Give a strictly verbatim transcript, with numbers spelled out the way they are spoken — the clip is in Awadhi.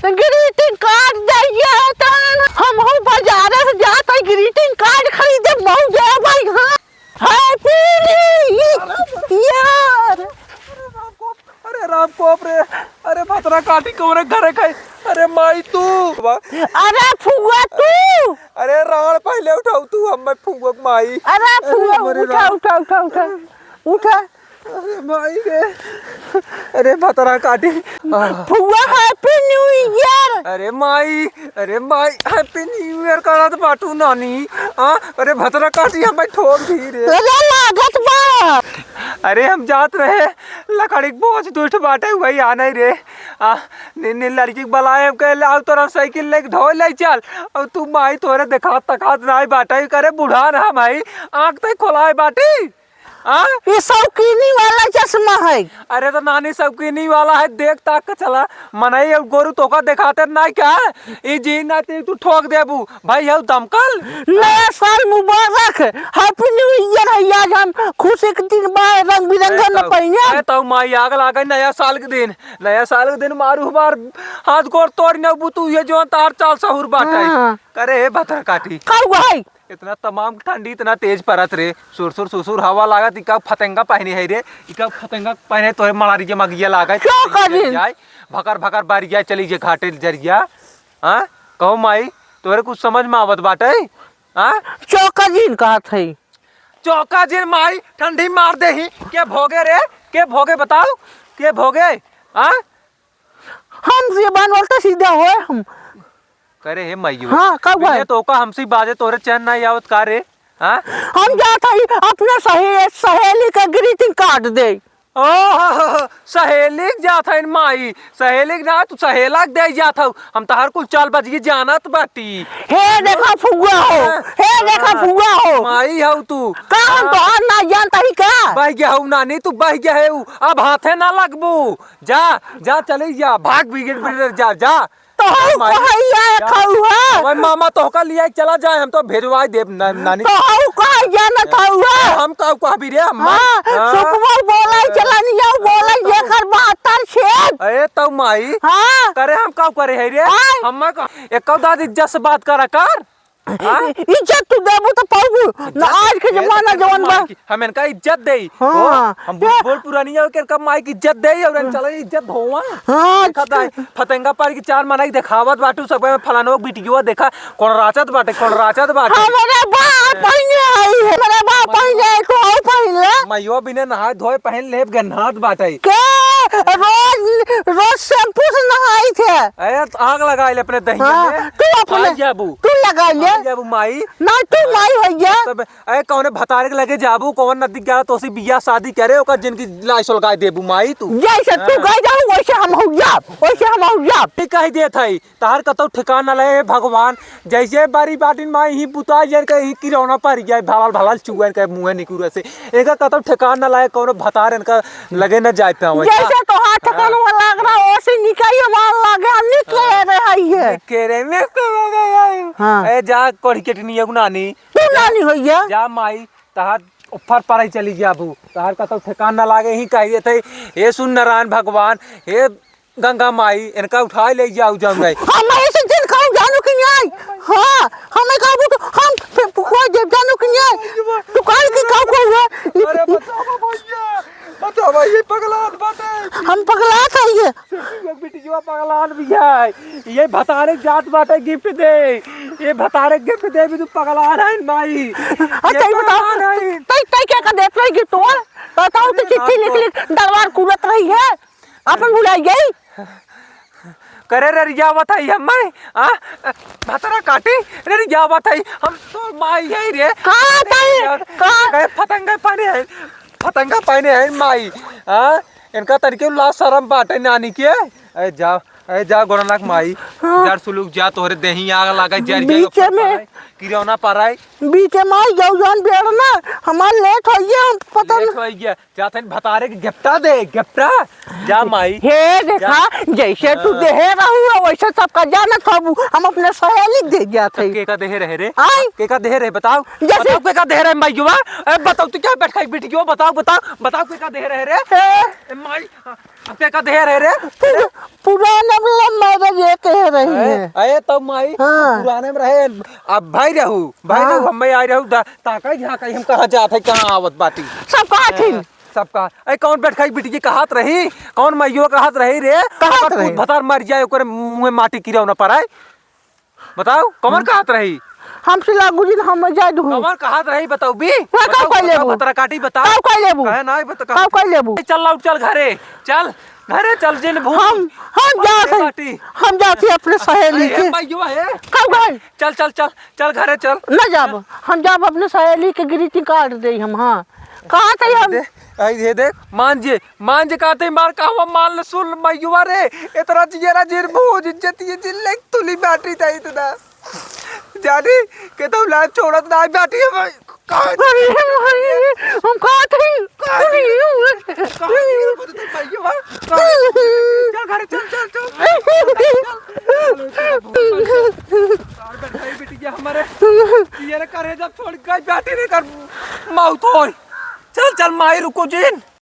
ग्रीटिंग कार्ड दइया तन, हमहू बाजारे से जात है ग्रीटिंग कार्ड खरीदे, मऊ जाए भाई। हाँ, हैप्पी न्यू ईयर। अरे राम कोप रे, अरे भतरा काटी कौन घरे खाई? अरे माई तू। अरे फुआ तू। अरे राड़ पहले उठाऊ तू, हम मैं फुआ के माई। अरे फुआ, अरे मोरे उठा, राम। उठा, उठा, उठा, उठा। अरे माई रे, अरे भतरा काटी। आह। फुआ, हैप्पी न्यू ईयर। अरे माई, अरे माई, हैप्पी न्यू ईयर करत बाटू नानी। हाँ, अरे भतरा काटी, हम ठोक दी रे। अरे लागत बा। अरे हम जात रहे, लकड़ी के बोझ दुठ बाटे, वही आना ही रे। आ, ने, ने लड़की के बलाए, हम कहे, "लाओ तोरा साइकिल लेके ढोए ले चल।" और तू माई तोरे देखात तकात नाई बाटे, करे बूढ़ा ना माई, आँख तक खोलाए बाटी। हाँ? ये शौकीनी वाला चश्मा है। अरे तो नानी शौकीनी वाला है, देख ताक के चला। मनई और गोरू तोका देखाते ना क्या? ई जी ना ते तू ठोक देबू। भाई हऊ दमकल। नया साल मुबारक, हैप्पी न्यू ईयर है। आज हम खुशी के दिन बा, रंग बिरंगा ए न तऊ, पहिने। ए तऊ माई आग लागे नया साल के दिन। नया साल के दिन मारू हमार हाथ गोड़ तोड़ न बू तू, ये जो तार चाल सहूर बाटे। हाँ। करे हे भतरा काटी। का हुआ है? इतना तमाम ठंडी, इतना तेज परत रे, सुरसुर सुरसुर हवा लागत, इका फतेंगा पहने है रे, इका फतेंगा पहने तोरे मलारी के मगिया लागत। क्या करी? जाए, भकर भकर बारी जाए, चली जे घाटे जरिया। हाँ, कहो माई, तोरे कुछ समझ में आवत बाटे? हाँ? चौका जिन कहत है। चौका जिन माई, ठंडी मार दे ही। के भोगे रे? के भोगे बताओ? के भोगे? हाँ? हम ये बनवल तो सीधा होए हम। करे हे माई। हाँ, का हुआ है? बिने तो का हमसे बाजे तोरे चैन ना आवत का रे? हाँ? हम जात हई अपना सहे-, सहेली के ग्रीटिंग कार्ड दे। ओह, सहेली के जात हईन माई, सहेली के ना, तू सहेला के दे जात हऊ। हम तहार कुल चाल बजिए जानत बाटी। हे देखा फुआ हो, हाँ। हे देखा हाँ। फुआ हो। माई हऊ तू। का हम हाँ। तोहार ना जानत हई का? बह गया हऊ नानी, तू बह गया है ऊ। अब हाथे ना लगबू। जा, जा, चली जा, भाग बिगड़ बिगड़ जा, जा। तो हऊ माई। कहाँ लिया जा। खाऊ है? भाई मामा तोहका लिया चला जाए, हम तो भेजवाई देब ना-, नानी। तो हऊ कहाँ जाना था हुआ? हम का कहबी रे, हम हाँ, हाँ। सुकमल बोला ही चला नहीं जाऊ, बोला तो ये कर बहत्तर छेद। अरे तो माई। हाँ। करे हम का करे है रे? हाँ। हम का, एक दाद इज्जत से बात करा कर। हाँ? इज्जत तू देबू तो पाबू। ना इज्जत आज के देबू जमाना तो जवन बा। माई की, हम इनका इज्जत देई। हाँ। हो, हम बूढ़, ये बूढ़ पुरानिया के इनका माई की इज्जत देई और हाँ। चला इज्जत धोवा। हाँ, देखा अच्छा। दाई, फतेंगा पार की चार मनाई देखावत बाटू सब में फलानो बिटियो देखा, कौन राचत बाटे, कौन राचत बाटे। हमारे बाप पहिने आई है, हमारे बाप पहिने आई, तू आओ पहिन ले। माइयो बिने नहाए धोए पहन लेब गन्हात बाटे। के रोज, रोज शैम्पू से नहाई थे। अरे तो आग लगा ले अपने दहिया हाँ, में। तू अपने, आ जाबू। तू लगा ले। आ जाबू माई। ना तू माई भैया। तब, ए, कौने भतारे के लगे जाबू, कौन नदी गया तो उसी बियाह शादी करे, ओकर जिनकी लाइस लगा देबू माई तू। जैसे तू हाँ। गए जाऊ, वैसे हम हो जाब, वैसे हम हो जाब। ठीक कही देत है, तहार कतौ ठिकाना ले भगवान, जैसे बारी बाटिन माई ही बुता जन के ही किरौना पर जाए, भलाल भलाल चुअन के मुंह निकुरे से। एका कतौ ठिकाना लाए, कौनो भतार इनका लगे न जाए पावे। जैसे तोहार ठिकाना हाँ। लाग रहा, वैसे निकाई हमार लागे, हम निकले रहे है। निकले रहे, मैं तो लगे आई। हाँ। ए, जा, कोढ़ी केटनी एगो नानी। तू नानी होइया। जा माई, तहार ऊपर पराई चली जाबू। तहार कतौ ठिकान ना लागे ही कहिए थे, "हे सुन नारायण भगवान, हे गंगा माई, इनका उठाए ले जाऊ जाऊंगा।" हम ऐसे दिन खाऊ जानू कि नहीं? हाँ, हमें कहबू तो हम फे-, फुकवा देब जानू कि नहीं? तू काहे के का को हुआ? अरे बताओ भैया, बताओ भैया, पगलान बाटे। हम पगला था ये। छोटी लोग बिटिया पगलान भी है। ये भतारे जात बाटे गिफ्ट दे। ये भतारे गिफ्ट दे भी तू पगलान है माई। अच्छा, ये ये बताओ, पगलान है। तई, तई क्या का देत रही गिफ्ट हो? बताओ तो अरे चिट्ठी लिख राम लिख दरबार कूदत रही है। अपन भुलाई गई। करे रे रिया बताई हम मैं, आ? भतरा काटी रे रिया बताई। हम तो माई है रे। कहाँ ताई? कहाँ? गए फतंगा पानी है। फतंगा पानी है माई। आ? इनका तरीके ला शरम बाटे नानी के। ए जा, ए जा गोरनाक माई। हाँ। जर सुलुक जा, तोहरे देही आग लागे, जर जाई बीचे ऊपर में। पाए, किरौना पर आए। बीचे में आई जाऊ जान बेड़ ना, हमार लेट हो गया, हम पता लेट न- हो गया। जात हन भतारे के गिफ्टा दे, गिफ्टा। जा माई। हे देखा, जा। जैसे तू हाँ। देहे रहू, वैसे सबका जानत हबू, हम अपने सहेली के दे जात तब है। के का देहे रहे रे? आई। के का देहे रहे बताओ? जैसे बताओ के का देहे रहे माई जुआ? ए बताओ तू क्या बैठ खाई बिटियो बताओ, बताओ, बताओ के का देहे रहे रे? ए। ए माई, अब के का देहे रहे रे? तू पुराने में love marriage ये कह रही है। अरे, तब माई, हाँ। पुराने में रहे, अब भाई रहू, भाई हाँ। रहू, हम आई रहू, दा-, ताका ही हाँ, कहीं हम कहाँ जात है, कहाँ आवत बाटी। सब कहा थी। हाँ, सब कहा। ए, कौन बैठ खाई बिटिया कहत रही? कौन माइयो कहत रही रे? कहत अगर रही। पूत भतार मर जाए, ओकरे मुँह में माटी किरौना पड़ाए। बताओ, कौन हम्म। कहत रही? हमसे लागू जी, हम जाए दू। कौन कहत रही, बताऊ बी? मैं बताऊ, कब कह बताऊ, लेबू? भतरा काटी, बताओ। कब कह लेबू? कहे ना, बता-, कब कह लेबू? चल, लौट, चल घरे, चल घरे, चल, जिन भूत। हम, हम अरे जात हई, बाटी। हम जात हई अपने सहेली अरे के। भाइयों, हे। कब गए? चल, चल, चल, चल घरे, चल। न जाब, हम जाब अपने सहेली के greeting card दे हम, हाँ। कहाँ थे हम? दे, आई दे, देख, मान जे, मान जे कहते मार का हुआ, मान ले, सुन, मयुआ रे, इतना जियरा जिन भूज, इज्जत ये जिन ले, तुली बाटी था इतना। जानी, के तुम लाइफ छोड़त ना, बाटी हम, कहाँ अरे, अरे, हम कहाँ थे? कहाँ थे? कहाँ थे? मयुआ, कहाँ थे? चल घरे, चल, चल, चल। चल, चल, चल। चल, चल, चल। हमारे, ये रे करे जब छोड़ गई, बाटी रे कर, मौत होई। चल, चल, माई रुको जिन।